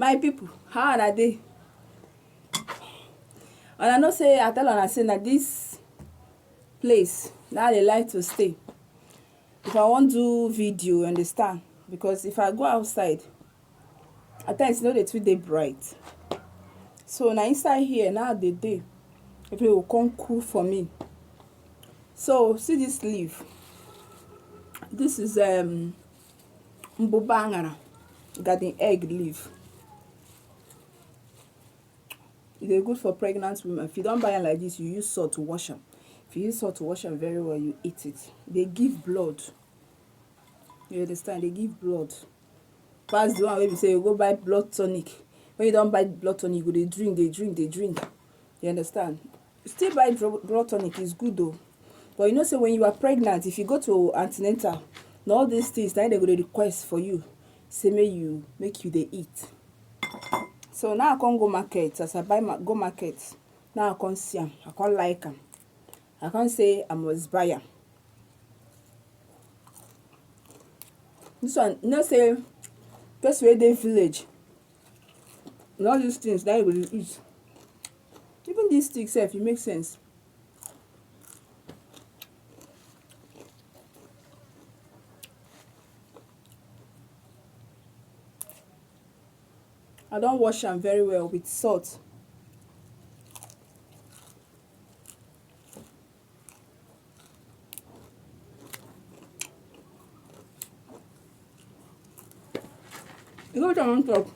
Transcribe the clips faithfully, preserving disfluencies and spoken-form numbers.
My people, how una dey? And I know say I tell una say na this place na I dey like to stay. If I wan do video, you understand? Because if I go outside, at times e no dey too dey bright. So na inside here na I dey dey. People go come cook for me. So see this leaf. This is um mbuba angara, garden egg leaf. E dey good for pregnant women. If you don buy am like this, you use salt to wash am. If you use salt to wash am very well, you eat it. E dey give blood. You understand? E dey give blood. Pass the one wey be say you go buy blood tonic. When you don buy blood tonic, you go dey drink, dey drink, dey drink. You understand? Still buy dro- blood tonic, is good though. But you know say when you are pregnant, if you go to antenatal, na all these things na dem go dey request for you. Say make you make you dey eat. So now I come go market. As I buy ma- go market, now I come see am. I come like am. I come say I must buy am. This one, you know say person wey dey village, na all these things na you go dey eat. Even this stick sef, e make sense. I don wash am very well with salt. You know what I want to talk?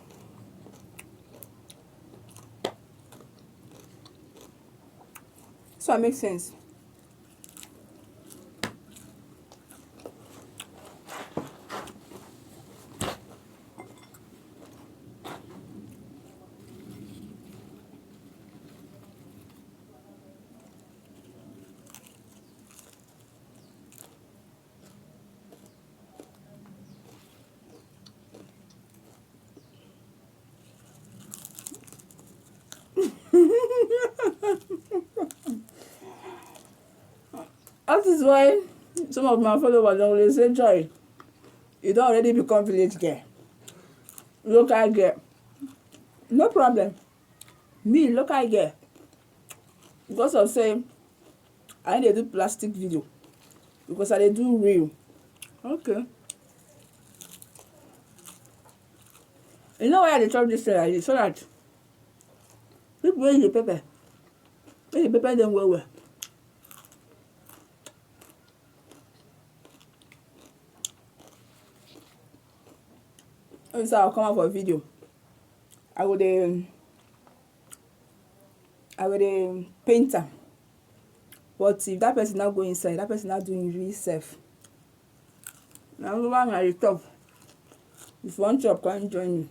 So it makes sense. That is why some of my followers don dey say, "Joy, you don already become village girl, local girl." No problem. Me, local girl, because of say I no dey do plastic video, because I dey do real. Okay. You know why I dey chop this thing like this? So that people wey dey pepper, make you pepper them well well. When I come out for video, I go dey, I go dey paint am. But if that person no go inside, that person no do him real self. Na only one I dey chop. If you wan chop, come join me.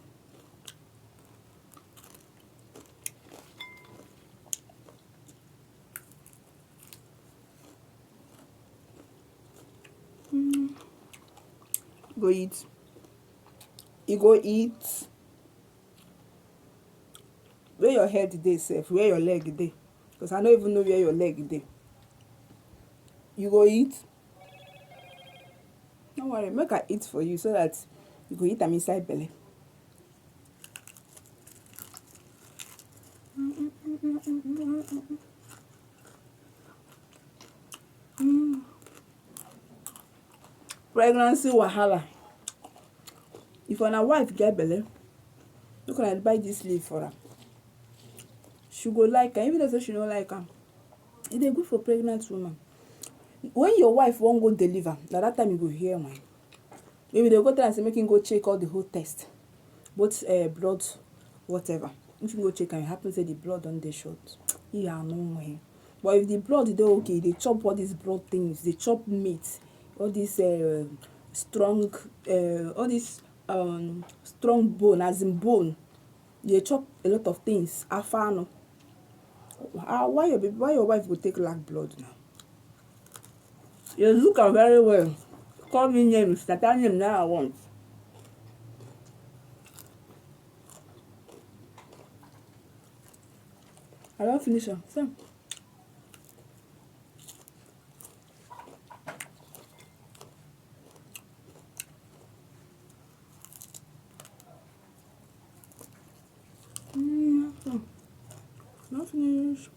Mm. Go eat. You go eat. Where your head dey sef? Where your leg dey? Because I no even know where your leg dey. You go eat. No worry, make I eat for you so that you go eat am inside belle. Mm. Pregnancy wahala. If una wife get belle, make una buy this leaf for am. She go like am, even though say she no like am. E dey good for pregnant woman. When your wife wan go deliver, na that time you go hear wine. Maybe dem go tell am say make him go check all the whole test, both uh, blood, whatever. If him go check am, e happen say the blood don dey short. He no wine. But if the blood dey okay, dey chop all these blood things, dey chop meat, all this uh, strong, uh, all this um, strong bone, as in bone, you dey chop a lot of things. Afano. Ah, why your baby, why your wife go take lack blood now? You look am very well. Call me names. Na that name now I want. I don finish am. So. Don't finish.